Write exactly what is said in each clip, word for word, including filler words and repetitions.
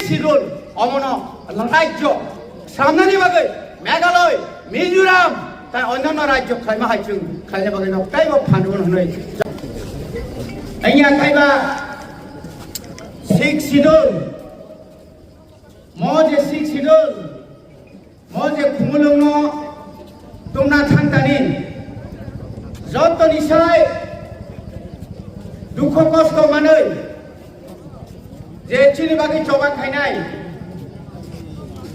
Schedule omono rajyo samnani bagwi Meghalaya, Mizoram tai onyanno rajyo khlaima hai chwng khlaina bagwi no teibo phan rwgwno hwnwi. Wngya khaiba Sixth Schedule, mo je Sixth Schedule, mo je khumulwngno tongna thangtani jotoni sai dukho kosto manwi je chini bagwi choba khainai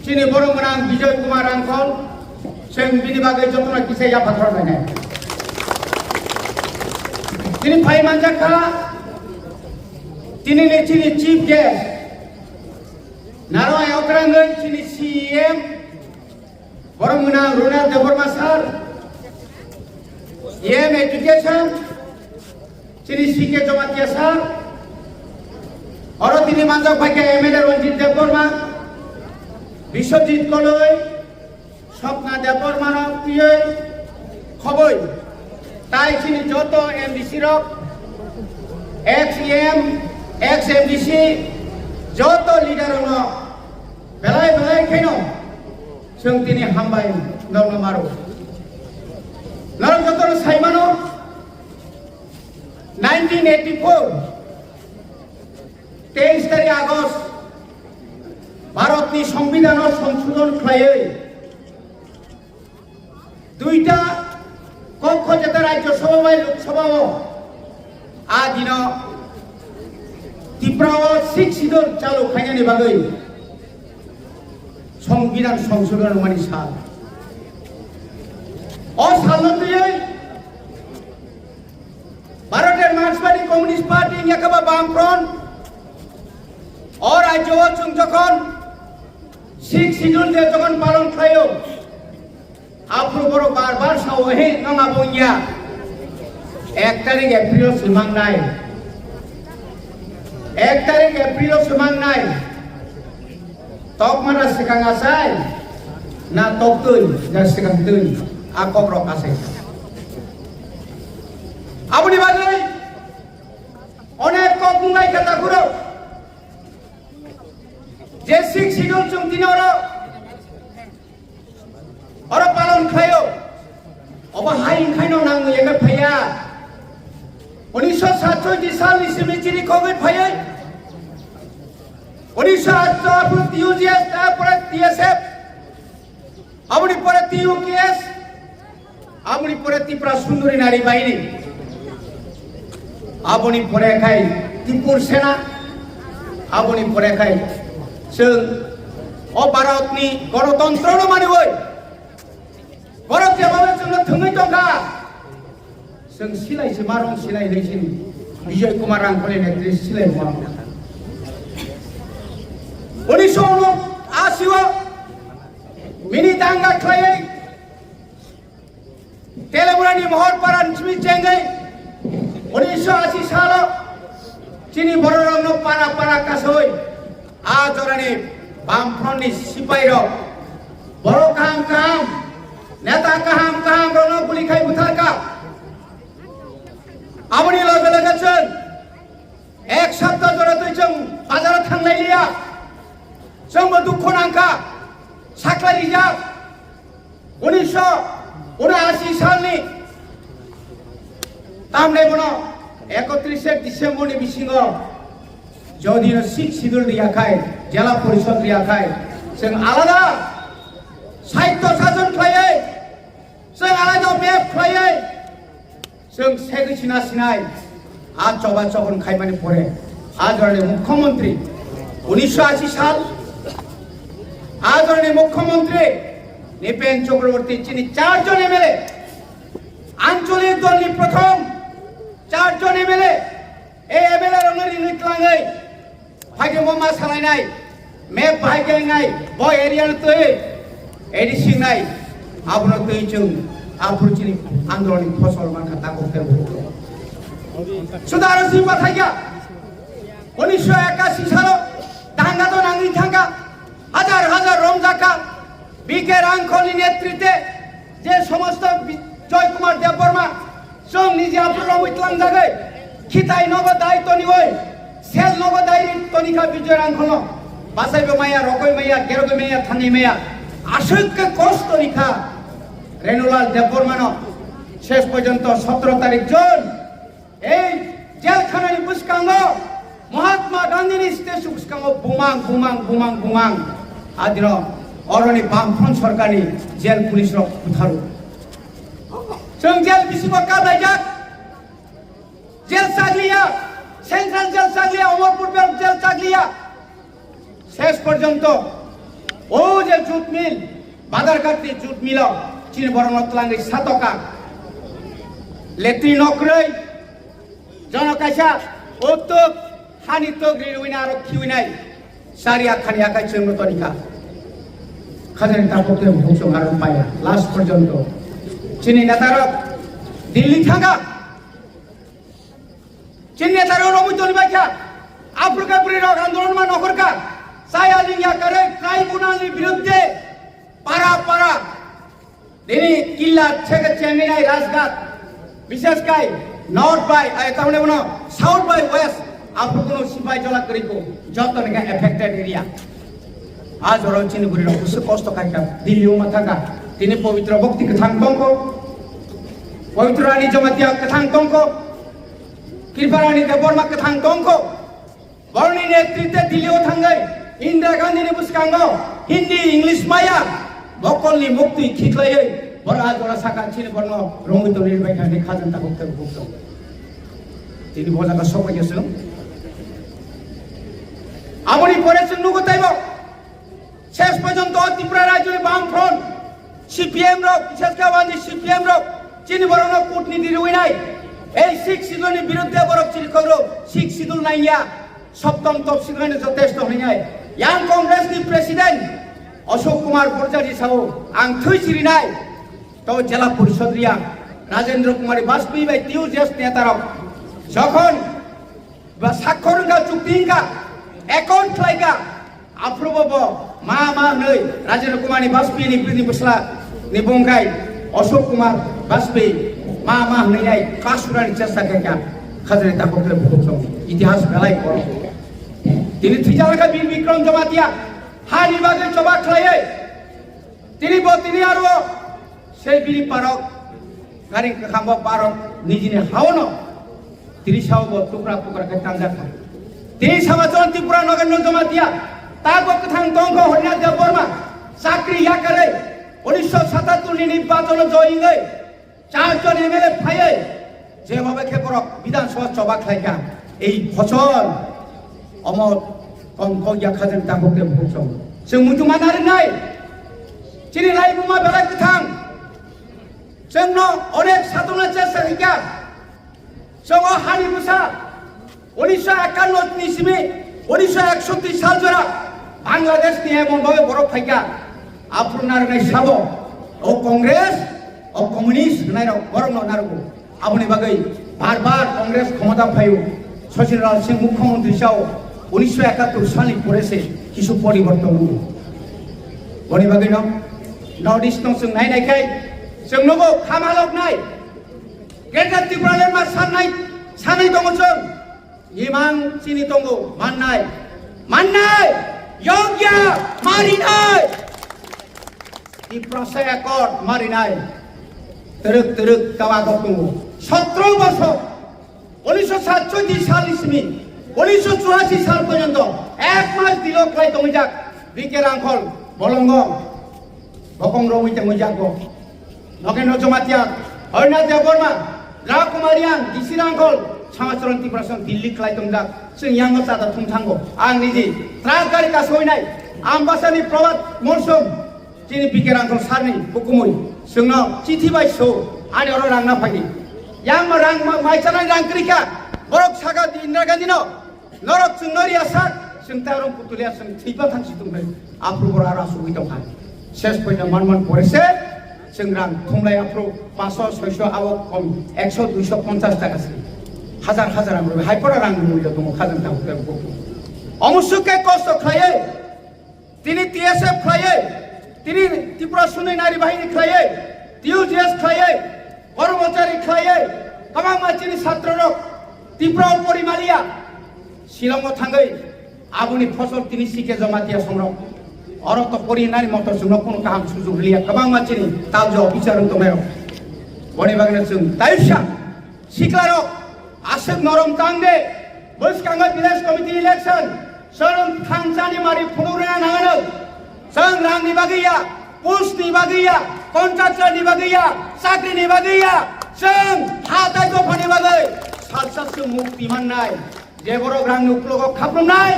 chini borok gwnang Bijoy Kumar Rangkhol, chwng bini bagwi jotono kisa yapha khoroknai. Tini phai manjak kha, tini ni chini chief guest, Naro Ayokrangwi chini C E M, borok gwnang Ronald Debbarma sir, E M Education, chini C K Jamatia sir, oro tini manjak bai khe M L A Ranjit Debbarma, Biswajit Koloi, Swapna Debbarmano twiwi khoboi tai chini joto M D C rok, ex E M, ex M D C, joto leader rokno belai belai kheno chwng tini hambai norno maro. Norok jotono saimano, nineteen eighty-four, teis tarik August, Bharatni Songbidanno songsodhon khlaiwi duita kokho jeta Rajya Sabha bai Lok Sabha o a dino Tripura o Sixth Schedule chalu khainani bagwi Songbidan songsodhon rwmani sal. O salno twiwi Bharat Markswadi Communist Party wngya khe ba Bamfront o rajyo o chwng jokhon Sixth Schedule de jokhon palon khlaio, aphuru borok bar bar sao, "He, nwng abo wngya." Ek tarik April o swmang nai. Ek tarik April o swmang nai. Tokma na swkang achai, na toktwi, na swkang twi, a kokrok achai. Aboni bagwi onek kok wngnai khe takhurok. Je Sixth Schedule chwng tini oro, oro palon khlaio. Obo hai wngkhaino nang wngya khe phaiya. Unisho satchojji salni simi chini khogwi phaiwi. Unisho atchojji T U G S, tarpore T S F. Aboni pore T U K S, aboni pore Tripura Sundori Nari Bahini, aboni pore khai Tripur Sena, aboni pore khai chwng o Bharatni Ganatantrano maniwi borok jebao chwngno thwngwi tongkha. Chwng silai se marong silai hai sini. Bijoy Kumar Rangkholi netrite silai marong. Unisho uno asi o mini danga khlaiwi Teleburani Mohor Paran simi chengwi unisho asi salo chini bororokno para para kasoi a jorani Bamfrontni sipairok borok kaham kaham, neta kaham kaham rokno guli khai butharkha. Aboni loge loge chwng ek sapta jora twi chwng bazaro thanglai liya. Chwngbo dukhu nangkha, sakhlai rijak. Unisho unaasi salni tamni bono ekotrishe December ni bisingo jodi no Sixth Schedule riya khai, jela porishod riya khai, chwng alada saitto sajon khlaiwi, chwng alada map khlaiwi, chwng segwi sina sinai, a choba chobon khaimani pore, a jorani mukhyamantri, unisho ashi sal, a jorani mukhyamantri Nipen Chakraborty chini charjon M L A, ancholik dolni prothom charjon M L A, ei M L A rokno ringwi tlangwi, phaikhe mo ma salainai, map bahai khe wngnai, bo area no twi A D C wngnai, abono twi chwng aphuru chini andolonni phosol mankha takhuk tei bukhuk. Suda aro si pathai ya, unisho ekashi salo danga to nangwi thangkha, hajar hajar romjakha, B K Rangkholni netrite je somosto bi-, Joy Kumar Debbarma, chwng niji aphuru romwi tlangjagwi, khitai nogo dai toniwi, sel nogo dai tonikha Bijoy Rangkholno. Bachai bo maya, rokoi maya, kerogoi maya, thangwi maya. Aswk khe kosto rikha Renulal Debbarmano. Ses porjonto sotro tarik June ei jelkhanani bwskango Mahatma Gandhini statue bwskango bumang, bumang, bumang, bumang. Adino oroni Bamfront sorkarni jail police rok butharu. Chwng jail bisingo kablaijak. Jail chakliya, Central Jail chakliya, Amarpur Jail chakliya. Ses porjonto o je jute mill, Badarghat ni jute mill o chini borokno twlangwi satoka. Letri nokroi, jono kaisa o tok, hani tok riwina aro khiwinai. Sari akhani akai chwngno tonika. Khajani tapok te bungsong aro paya. Last porjonto chini netarok Delhi thanga. Chini netarok romwi toni baikha. Aphuru khe bwrwi rok andolon ma nokhorkha. Chaya lingya kwrwi tribunal ni birudde para para. Dini killa theke chenginai Rajghat. Bishes kai North by, eh, tamne bono South by West. Aphuru kuno sipai jola kwrwi ko. Joto ni affected area. A jora chini bwrwi rok bwswk kosto khaikha, Delhi o ma thangkha. Tini Pabitra Bhakti kwthang tongkho, Pabitra Rani Jamatia kwthang tongkho, Kripa Rani Debbarma kwthang tongkho. Borokni netritwe Delhi o thangwi Indira Gandhi ni bwskango Hindi, English maya bokolni muktwi khiklaiwi borok a jora sakha chini borokno romwi tongwi bai kha, khajang tabuk tabuk tong. Tini bo jaga sok bai chwng. Aboni pore chwng nugo taibo. Ses porjonto Tripura rajyoni Bamfront, C P M rok, bises khe wani C P M rok, chini borokno kutniti rwinai. Ei Sixth Schedule ni birudde borok chirikhok rok, Sixth Schedule nangya, Saptam Topsil rokno jotesto hwnwi. Yang Congress ni President Ashok Kumar Borjari sao, ang thwi chirinai. To Jela Porishod Reang, Rajendra Kumar Bajpayee bai T U J S neta rok. Jokhon ba sakhor wngkha, chukti wngkha, account khlaikha, aphuru bo bo ma ma hwnwi Rajendra Kumar ni Bajpayee ni bini bwsla ni bung khai Ashok Kumar Bajpayee ma ma hwnwi ai kasurani chesta khaikha, khajani takhuk khe bukhuk song itihas belai borok. Tini thwijak kha Bir Bikram Jamatia, hani bagwi choba khlaiwi, tini bo tini aro sei bini parok, gari kwkhambo parok nijini haono tini sao bo tukra tukra khe tangjak kha. Tini Samachon Tripura Nogendra Jamatia, tago kwthang tongkho Harinath Debbarma, chakri yakarwi unisho satattor ni nirbachono joyingwi charjon M L A phaiwi, jebhabe khe borok Bidhan Sabha choba khlaikha, ei phosol omo tongkho yakha jani takhuk khe bukhuk song. Chwng muchungma narwknai, chini laibuma belai kwthang, chwngno onek satokna chesta khaikha, chwng o hani bwsa, unisho ekanno ni simi unisho eksotti sal jora Bangladesh ni emon bhabe borok phaikha, aphuru narwknai sabo, o Congress, o communist hwnai rok borok no narwgo. Aboni bagwi bar bar Congress khomota phaio, Sachin Raj Singh mukhyamantri sao, unisho ekattor salni pore se kisu poriborton wngo. Boni bagwi no North East no chwng nai nai khai chwng nogo khamalok nai. Greater Tipraland ma sanai, sanai tongo chwng. Imang chini tongo, mannai, mannai, yogya, marinai. Tiprasa Accord marinai. Twrwk twrwk kawa kok tongo. Sotro bosor, unisho satchojji sal ni simi, unisho churasi sal porjonto ek mas dilo khlai tongwi jak, B K Rangkhol, Bolongo, bokong rogwi tongwi jak bo. Nogendra Jamatia, Harinath Debbarma, Raj Kumar Reang, D C Rangkhol, Samacharan Tiprasa Delhi khlai tongjak, chwng yango chata thum thango. Ang niji truck gari kasoi nai, Ambasani Prabhat Morsom, chini B K Rangkhol sarni hukumui, chwngno chithi bai so, ani oro rang na phaidi. Yang ma rang ma-, mai chanai rang kwrwi kha, borok saka di Indira Gandhi no, Norok chwng no riya sak, chwng ta rong putulia chwng thwipa thang si tongbai. Aphuru boro aro asugwi tongkha. Ses poina man man pore se, chwng rang thumlai aphuru paanch sho, soi sho, abo kom ek sho, dui sho ponchas taka se. Hajar hajar rang rwbai. Hai pora rang rwmwi tongo khajang ta hukhe buku. Omo sukhe kosto khlaiwi. Tini T S F khlaiwi, tini Tripura Sundari Nari Bahini khlaiwi, T U J S khlaiwi, Kormochari khlaiwi, kwbangma chini satro rok Tripura o pori maliya, Shillong o thangwi, Aboni phosol tini C K Jamatia songrok. Oro to porinani motor chwngno kuno kaham sujug liya. Kwbangma chini tabja officer wng tongnai rok. Boni bagwi chwng taisa sikla rok aswk norom tang de. Bwskango village committee election. Chwng thangsani mari phunuk rwna nangano. Chwng rangni bagwi ya, postni bagwi ya, contractorni bagwi ya, chakrini bagwi ya. Chwng ha tai dophani bagwi salsa chwng mukti mannai. Je borok rangni uklogo khaprumnai,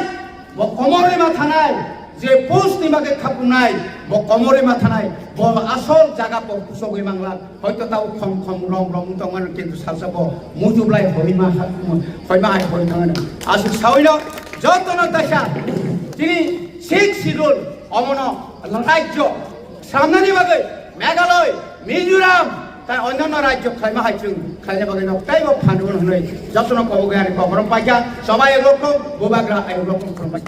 bo komorwi ma thanai. Je postni bagwi khaprumnai, bo komorwi ma thanai. Bo asol jaga bo kusogwi mangla. Hoito tabo khom khom rom rom wng tongmani, kintu salsa bo mujublai hoima ha-, hoima hai hoi tongmani. Aswk sawino jotono taisa tini sixth schedule omono rajyo samnani bagwi Meghalaya, Mizoram, tai onyanno rajyo khlaima hai chwng khlaina bagwi no teibo phan rwno hwnwi jotono kobogo ani koborom paikha. Sobai ek rokom, bubagra ek rokom khorokbai.